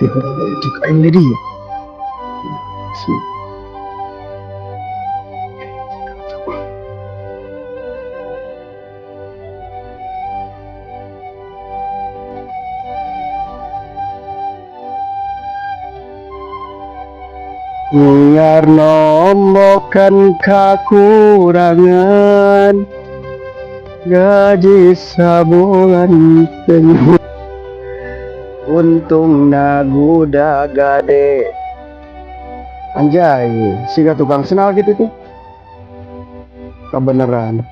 Cek aing di dieu. Si. Ngar nombokan kakurangan gaji sabulan penuh, untung guda gade. Anjay, siga tukang senal gitu tuh. Kebenaran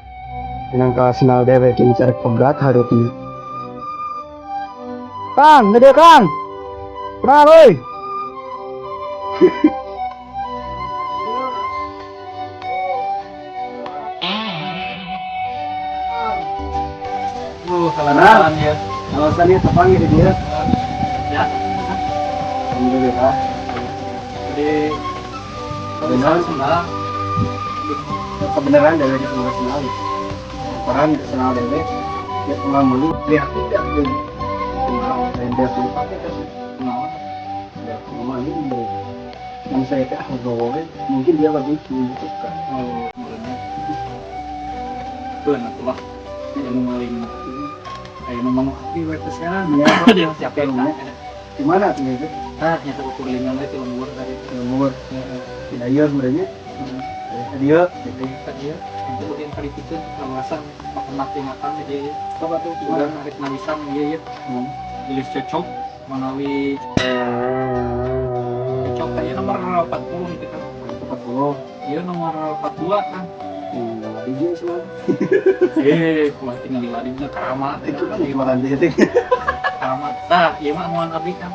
Minang ka senal dewek ini cari pegat harusnya. Kang, gede Kang. Kang, oi. Kenalan ya. Alasannya tepang di dia. Ya. Alhamdulillah. Jadi Benar. senang. Kebenaran dewek itu nggak senal. Peran senal dewek. Ya pernah beli, lihat tidak jadi. Lain dia beli pakai kan. Ya, ngomong ini beli. Yang saya teh ah, we. Mungkin dia lebih membutuhkan. Oh, bener. Bener tuh lah. Ini nu maling. Ayo nu mau api we teh sekarang. Ya, Dia siapa yang Gimana tuh itu? Ah, nyata ukur lingan we ti lembur tadi. Umur. Tidak iya sebenarnya. Dia Jadi tadi ya, itu udah kali itu kawasan pernah ingatan jadi coba tuh sudah narik nawisan iya ya. Tulis cocok manawi cocok kayak nomor 40 gitu kan. 40. Iya nomor 42 kan. Lagi sih. Kulah tinggal lari nya keramat Itu kan jualan dia teh. Keramat. Tah, ieu mah anuan abdi kan.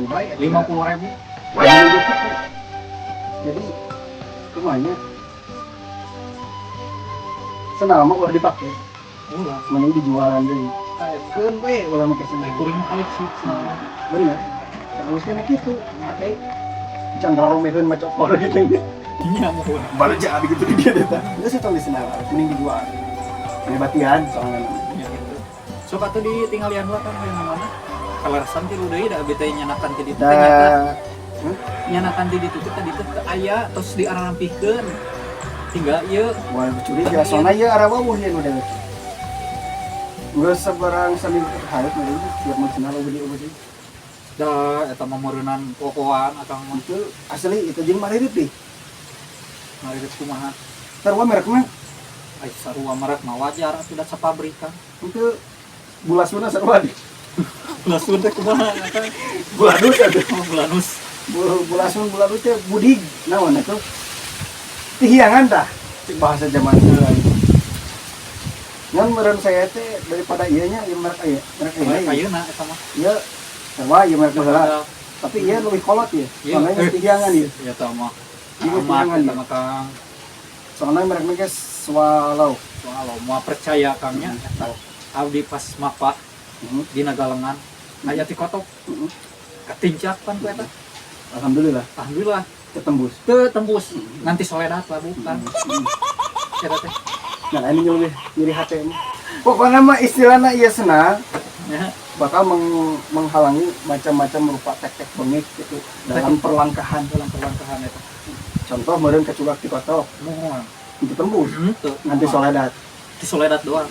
Baik. 50.000. Jadi kumanya senal mah ulah dipake, Ulah. mending dijualan deui. Keun we ulah make senal. Kuring mah koleksi senal. Bener. Terus kan gitu, make can raromeheun mah cokor gitu. Iya mohon. Baru jadi gitu di dia teh. Geus sih tong di senal, mending dijual. Ini batian soalnya. Ya gitu. Sok atuh ditinggalian heula kan yang mana? Kaleresan ti deui da abdi teh nyanakan ti ditu teh nyata. Da Nyanakan ti ditu teh tadi teh teu aya tos diarampihkeun. Tinggal ieu. Wah, curiga soalnya ieu arah wawuh ieu nu dewek. Geus sabarang saminggu hareup mah deui tiap mun senal eueuh deui eueuh deui. Da eta mah meureunnan pokoan akang mah. Itu asli itu jeung maririp deh. Maririp kumaha? Sarua merekna. Ai sarua merek mah wajar atuh da sapabrikan. Itu bulasuna sarua deh. Bulasun teh kumaha eta? Bulanus atuh. Oh, bulanus. Bulasun bulanus teh budig naon atuh? Tihiangan tah cek bahasa zaman heula. Ngan meureun saya teh daripada ieu nya ieu merek aya, merek Merek ayeuna. ayeuna eta mah. Ieu sarua ieu merek heula. Tapi ieu leuwih kolot ieu. Iya. Soalnya geus tihiangan ieu. Eta mah. Iya, Amat tihiangan eta ieu. mah Kang. Soalnya merekna ge Swallow. Soal mau percaya Kang nya eta. Abdi pas mapah dina galengan aya ti kotok. Katincak pan ku eta. Alhamdulillah Alhamdulillah ketembus. teu tembus. Nanti soledat lah bukan. Eta teh. Nah, ini lebih nyeri hati ini. Pokoknya mah istilahnya ieu senang Ya. bakal menghalangi macam-macam rupa tek-tek bengek gitu dalam perlangkahan. Dalam perlangkahan eta. Contoh meureun kecugak ti kotok, Moal. itu tembus. Henteu. Nanti soledat. Ti soledat doang.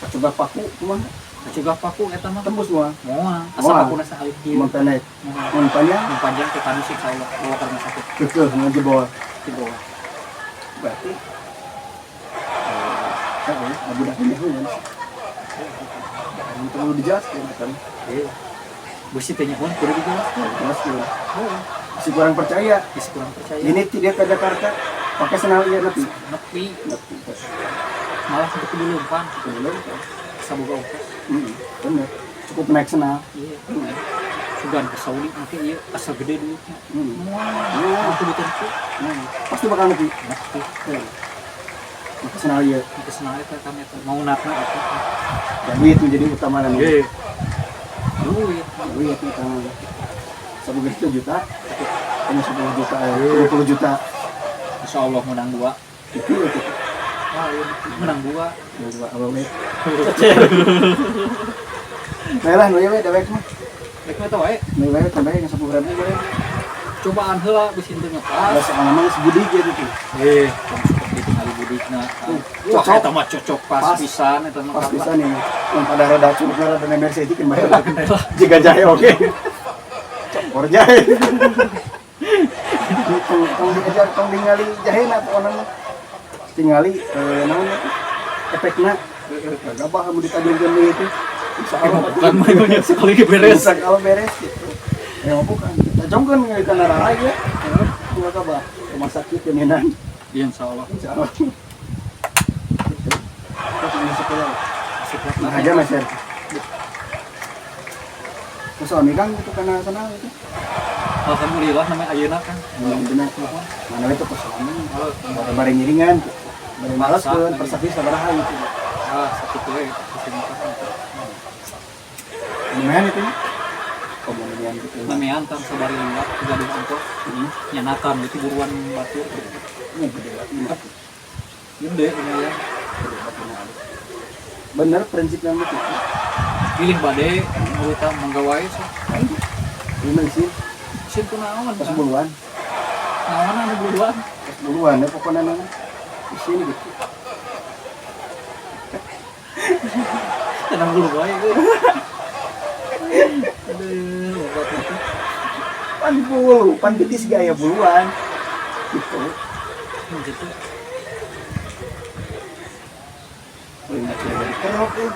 Kecugak paku kumaha? Kecugak paku eta mah. Tembus moal. Moal. Asa Moal. pakuna saeutik kieu. Mun pendek, Moal. mun panjang Mun panjang tetanus insyaallah bawa ke rumah sakit kekeuh ngejebol. di bawah. Berarti heeh, budak ini kan. Perlu dijelaskan kan. Iya. Beusi teh nyahoan kudu dijelaskeun. Dijelaskan. Si kurang percaya. Bisi kurang percaya. Ini tidak ke Jakarta pakai senal ieu nepi. Nepi Nepi. malah sampai kudu leumpang Belum. saboga ongkos. Bener. Cukup naik senal. Iya. Sugan ke Saudi nanti ieu asa gede duitnya. Moal. Moal. Kudu tentu. Pasti bakal nepi. Nepi. Pakai senal ieu. Pakai senal eta kan eta mau natna eta. Ya, duit menjadi utama nanti. Iya. Duit. Duit utama. Saboga 1 juta, kamu 10 juta, 20 juta. Insya Allah menang 2. Itu. Wah, iya, menang 2. Menang 2, apa we? Nah lah, nu ieu we dewek mah. Rek eta wae. Ini wae tambahin yang 10.000 boleh. Cobaan heula bisi teu ngepas. Biasa memang sebudik gitu tuh. Eh, tong seperti itu kali budikna. Wah, cocok. Eta mah cocok pas, Pas. Pisan eta mah. Pas pisan nih. Yang pada rada curug rada nember saeutik kan bae. Lah. Jika jahe oke. Cokor jahe. Tong tong diajar, tong ningali jahe na pokona mah. Tingali naon efekna. Gabah kamu ditajungkeun deui itu. Insya Allah. Bukan mah nya sekali ge beres. Insya Allah beres gitu. Ya bukan. Tajongkeun ngali kana rarai ya. Kumaha kabah? Rumah sakit jaminan. Iya, insyaallah. Insya Allah. Gitu. Terus ini sekolah. Masuk lah. Nah aja, Mas ya. Terus suami kan itu karena sana itu. Alhamdulillah namanya ayeuna kan. Benar. Mana itu ke suami. Bareng ngiringan. Bareng malas kan persaki sabaraha gitu. Ah, sakitu we kesini kan. Lumayan itu. Komunian gitu. Namean kan sabari liwat gaduh ongkos. Nyanakan itu buruan batur. Ini gede banget. Gede lumayan. Gede banget. Bener prinsipnya mah gitu. Pilih bade urutan mangga wae sok. Ini sih Isin kunaon pas kan? buluan, Naon anu buluan? Pas buluan ya pokoknya nang di sini gitu. Tenang bulu wae euy. Aduh, obat itu. Pan bulu, pan betis gaya buluan. Gitu. Gitu. Paling nggak jadi kerok eh.